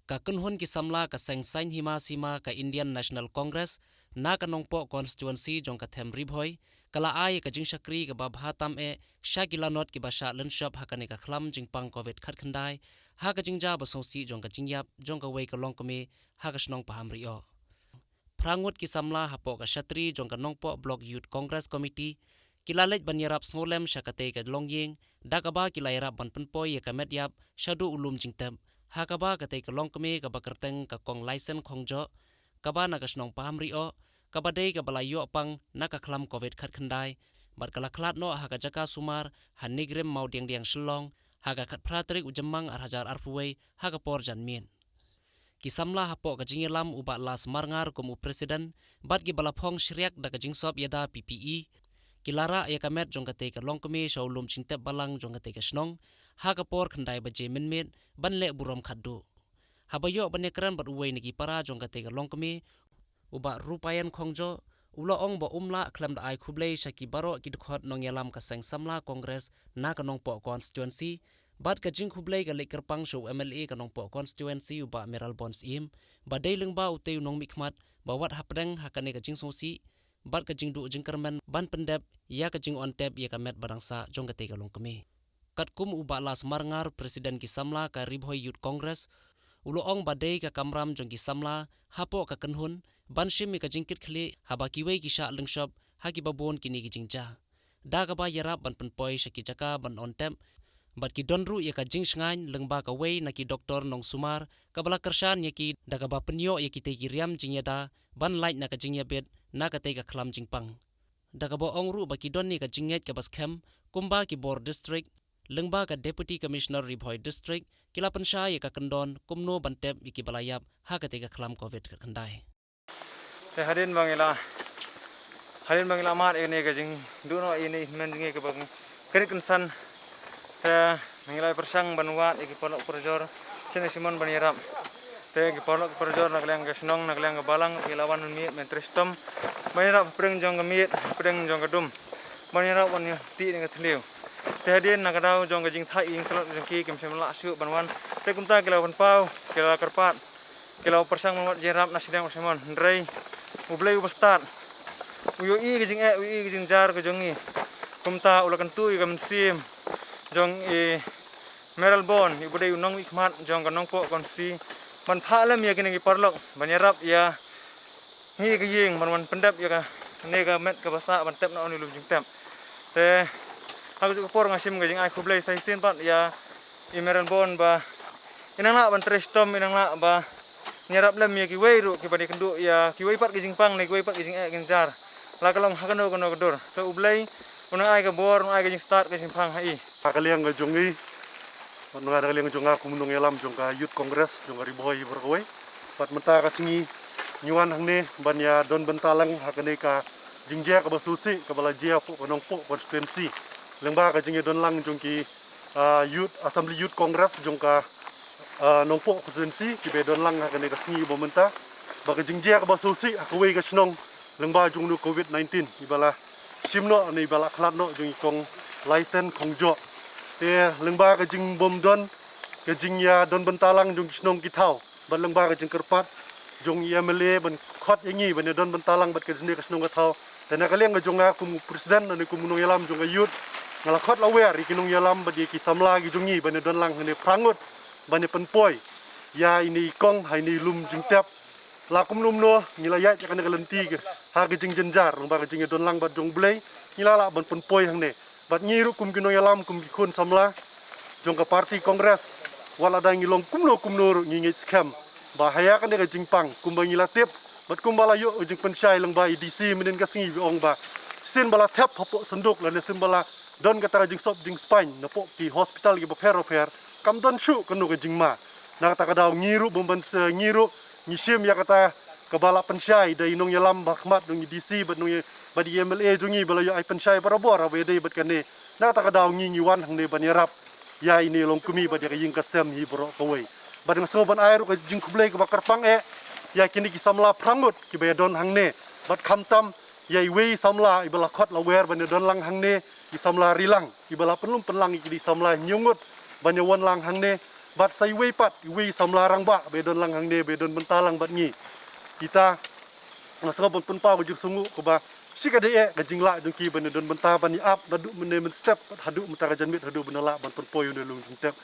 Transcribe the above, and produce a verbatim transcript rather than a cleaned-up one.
Ka kynhun ki samla ka seng Saiñ Hima Sima ka Indian National Congress na ka Nongpoh constituency jong ka them Ri Bhoi ka la ai ka jingshakri kaba bha tam eh sha ki lanot kiba shah lynshop ha kane ka khlam jingpang covid khatkhyndai ha ka jingjia ba sngewsih jong ka jingïap jong kawei ka longkmie ha ka shnong Pahamrioh. Phra ngut ki samla hapoh ka shatri jong ka Nongpoh Block Youth Congress Committee ki la leit ban ïarap sngewlem sha katei ka longïing, da kaba ki la ïarap ban pynpoi ïa ka met ïap shaduh u lum jingtep, ha kaba katei ka longkmie kaba kyrteng ka Kong Laisen Khongjoh, kaba na ka shnong Pahamrioh, kaba dei kaba la ïoh pang na ka khlam covid khatkhyndai, bad ka la khlad noh ha ka jaka sumar ha Nongrim Mawdiangdiang Shillong ha ka khatphra tarik u Jymmang ar hajar arphew wei ha ka por janmiet. Ki samla hapoh ka jingïalam u Bah Lasmarngar kum u president bad kiba la phong shriak da ka jingsop ïada P P E, ki la rah ïa ka met jong katei ka longkmie sha u lum jingtep balang jong katei ka shnong ha ka por khyndai baje mynmiet ban leh burom khatduh. Haba ïoh ban ïakren bad uwei na ki para jong katei ka longkmie, u Bah Rupayen Khongjoh u la ong ba um lah khlem da ai khublei sha ki baroh ki dkhot nongïalam ka seng samla Congress na ka Nongpoh constituency, bad ka jingkhublei ka leit kyrpang sha u M L A ka Nongpoh constituency u Bah Mayralborn Syiem, ba dei lyngba utei u nongmihkhmat ba wat hapdeng ha kane ka jingsngewsih bad ka jingduh jingkyrmen ban pyndep ïa ka jingontep ïa ka met ba dang sah jong katei ka longkmie. Katkum u Bah Lasmarngar, president ki samla ka Ri Bhoi Youth Congress, u la ong ba dei ka kamram jong ki samla hapoh ka kynhun ban shim ïa ka jingkitkhlieh haba kiwei ki shah lynshop ha kiba bun kine ki jingjia, da kaba ïarap ban pynpoi sha ki jaka ban ontep, bad ki don ruh ïa ka jingshngaiñ lyngba kawei na ki doktor nongsumar kaba la kyrshan ïa ki da kaba pynïoh ïa kitei ki riam jingïada ban lait na ka jingïabit na katei ka khlam jingpang. Da kaba ong ruh ba ki don ïa ka jingngeit kaba skhem kumba ki bor district, lyngba ka Deputy Commissioner Ri Bhoi District ki la pynshai ïa ka kyndon kumno ban tep ïa kiba la ïap ha katei ka khlam covid khatkhyndai. Te hadien ba ngi la, hadien ba ngi la mad ïa kane ka jingduh noh ïa kane ka hynmen jingïeit kaba kynrit kynsan, te ngi la pyrshang ban wad ïa ki paralok parajor shane shimon ban ïarap. Te ki paralok parajor na ka liang ka shnong, na ka liang ka balang, ki la wan mynmiet myntrei shitom ban ïarap hapdeng jong ka miet, hapdeng jong ka dum, ban ïarap wan ïa tih na ka thliew. Te hadien na ka daw jong ka jingthait ïing tlot jong ki, kim shym lah shuh ban wan. Te kumta ki la pynpaw, ki la kyrpad, ki la pyrshang ban wad jingïarap na shiliang shimon, hynrei U Blei u bastad u ïohi ka jingeh, u ïohi ka jingjar ka jong ngi. Kumta u la kyntu ïa ka mynsiem jong i Mayralborn, i ba dei u nongmihkhmat jong ka Nongpoh constituency, ban phah lem ïa kine ki paralok ban ïarap ïa ngi ka ïing, ban wan pyndep ïa kane ka met kaba sah, ban tep noh ïa une u lum jingtep. Te ha kajuh ka por nga shim ka jingai khublei sa shisien pat ïa i Mayralborn ba i nang lah ban trei shitom, i nang lah ban ïarap lem ïa kiwei ruh kiba dei kynduh ïa kiwei pat ki jingpang ne kiwei pat ki jingeh jingjar, la ka long ha kano kano ka dur. Te U Blei u nang ai ka bor, u nang ai ka jingstad ka jingpang ha i. Ha ka liang ka jong i, bad na ka liang jong nga kum u nongïalam jong ka Youth Congress jong ka Ri Bhoi baroh kawei, bad mynta ka sngi ngi wan hangne ban ïa don bynta lang ha kane ka jingjia kaba sngewsih kaba la jia hapoh ka Nongpoh constituency, lyngba ka jingïadon lang jong ki, ah, Youth, Assembly Youth Congress jong ka, ah, Nongpoh constituency, kiba ïadon lang ha kane ka sngi ba mynta, ba ka jingjia kaba sngewsih ha kawei ka shnong lyngba jong une u covid nineteen iba la shim noh ne iba la khlad noh jong i Kong Laisen Khongjoh. Te lyngba ka jingbymdon ka jingïadon bynta lang jong ki shnong ki thaw, bad lyngba ka jingkyrpad jong i M L A ban khot ïa ngi ban ïadon bynta lang bad kane ka shnong ka thaw. Te na ka liang ka jong nga kum u president ne kum u nongïalam jong ka Youth, nga la khot la wer ïa ki nongïalam bad ïa ki samla ki jong ngi ban ïadon lang hangne phra ngut ban ïa pynpoi ïa ine i kong ha ine i lum jingtep. La kumno kumno ngi la ïaid ïa kane ka lynti ka ha ka jingjynjar lyngba ka jingïadon lang bad jong U Blei, ngi la lah ban pynpoi hangne. Bad ngi ruh kum ki nongïalam, kum ki khun samla jong ka party Congress, wat lada ngi long kumno kumno ruh ngi ngeit skhem ba ha ïa kane ka jingpang, kumba ngi la tip bad kumba la ïoh ka jingpynshai lyngba i D C mynhynnin ka sngi, ba ong ba shisien ba la thep hapoh synduk lane shisien ba la don kata ka jingsop jingspaiñ napoh ki hospital kiba pher bapher, kam don shuh kano ka jingma. Na kata ka daw ngi ruh bym ban sa, ngi ruh ngi shim ïa kata kaba la pynshai da i nongïalam ba khmat jong i D C bad nongïa-, bad i M L A jong ngi ba la ïoh ai pynshai barabor haba ïadei bad kane. Na kata ka daw ngi ngi wan hangne ban ïarap ïa ine i longkmie bad ïa ka ïing ka sem hi baroh kawei. Bad nga sngew ban ai ruh ka jingkhublei kaba kyrpang eh ïa kine ki samla phra ngut kiba ïadon hangne, bad khamtam ïa iwei i samla iba la khot la wer ban ïadon lang hangne, i samla Rilang, iba la pynlum pynlang ïa kine i samla hynñiew ngut ban ïawan lang hangne. Bad sa iwei pat, iwei samla rangbah ba ïadon lang hangne, ba ïadon bynta lang bad ngi. Kita nga sngew ban pynpaw ka jingsngewnguh kaba shi ka dei eh ka jinglah jong ki ban ïadon bynta ban ïa ap naduh mynne mynstep bad haduh mynta ka janmiet haduh ban ïa lah ban pynpoi ïa une u lum jingtep.